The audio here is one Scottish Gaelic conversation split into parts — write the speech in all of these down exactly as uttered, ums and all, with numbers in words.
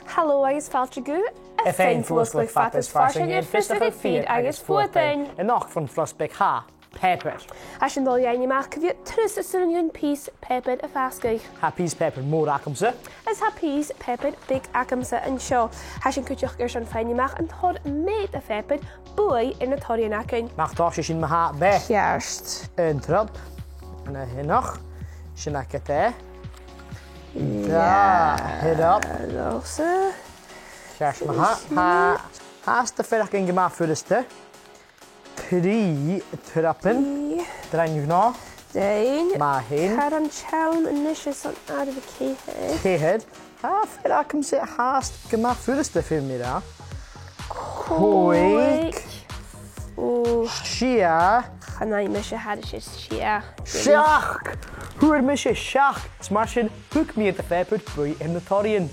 Halò agus fàilte gu a' fèin-fhuasgladh fad is farsaing air Feasgar Fìor agus Fuadain. A-nochd bhon fhlas beag tha pàipear. Tha sinn a' dol a dh'fhaighinn a-mach cia mheud turas as urrainn dhuinn pìos pàipeir a fhàsgadh. Tha pìos pàipeir mòr agamsa. Is tha pìos pàipeir beag agamsa an seo. Tha sinn cuideachd airson faighinn a-mach an tòrr meud a' phàipeir buaidh air na toraidhean againn. Nach tòisich sinn ma-thà, bidh. Ceart. Aon trup. An a h-aonach. Sin agad e. Dà thuras. Dòcha. Ceart ma-thà. Tha, tha e a' faireachdainn gu math furasta. Trì trupan. Trì. Dràibh no. Dain. Math fhèin. Caran teann a-nis airson àireamh a ceithir. Ceithir. Tha fear agamsa fhathast gu math furasta, feumaidh mi ràdh. Còig. Còig. Ò. Sia. Chan fhaigh mise thairis air sia. Seachd! Fhuair mise seachd, is mar sin, thug mi air a' phàipear buaidh air na toraidhean.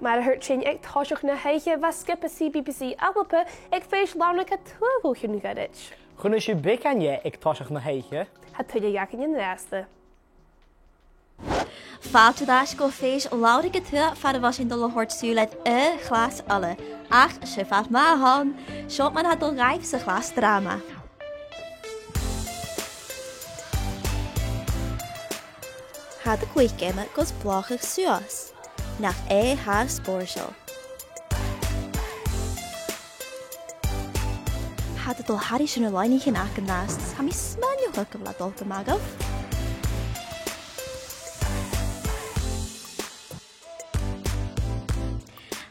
Mar a thuirt sinn aig toiseach na h-oidhche, bha sgioba C B B C ALBA aig Fèis Lannraig a Tuath bho chionn ghoirid. Chunnaic sibh beagan dheth aig toiseach na h-oidhche. Tha tuilleadh againn an-dràsta. Fàilte air ais gu Fèis Lannraig a Tuath far a bheil sinn a' dol a thoirt sùil air a' chlas uile. Ach seo far math a th' ann, seo mar a tha dol dhaibh sa chlas dràma. Tha iad a' cluich geama gus blàthachadh suas. Nach e tha spòrsail. Tha iad a' dol thairis air na loidhnichean aca an-dràsta. Tha mi a' smaoineachadh gu bheil e a' dol gu math dhaibh.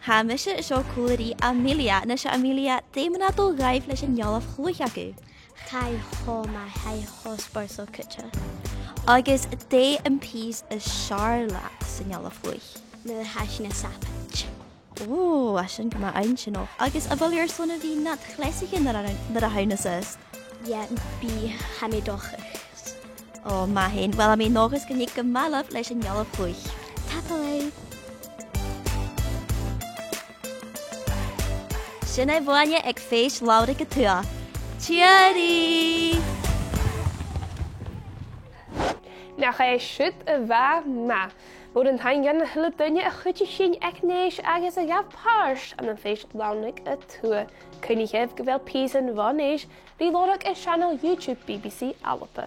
Tha mise seo còmhla ri Amelia. A-nis, Amelia, dè mar a tha dol dhaibh leis an dealbh-chluich agaibh? Chaidh cho math, chaidh cho spòrsail cuideachd. Agus dè am pìos as fheàrr leat san dealbh-chluich? Nuair a tha sinn a' sabaid. Ò, tha sin gu math inntinneach. Agus a bheil thu airson a bhith nad chleasaichean nuair a, nuair a tha thu nas fhasa? Yeah, bidh, tha mi an dòchas. Ò, math fhèin. Uill, tha mi an dòchas gun tig gu math leibh leis an dealbh-chluich. Tapadh leibh. Sin e bhuainne aig Fèis Lannraig a Tuath. Tìoraidh! Nach e siud a bha math. Mòran taing dhan a h-uile duine a chuidich sinn aig an fhèis agus a ghabh pàirt ann am Fèis Lannraig a Tuath. Cuimhnichibh gu bheil pìosan bhon fhèis ri lorg air seanail YouTube B B C ALBA.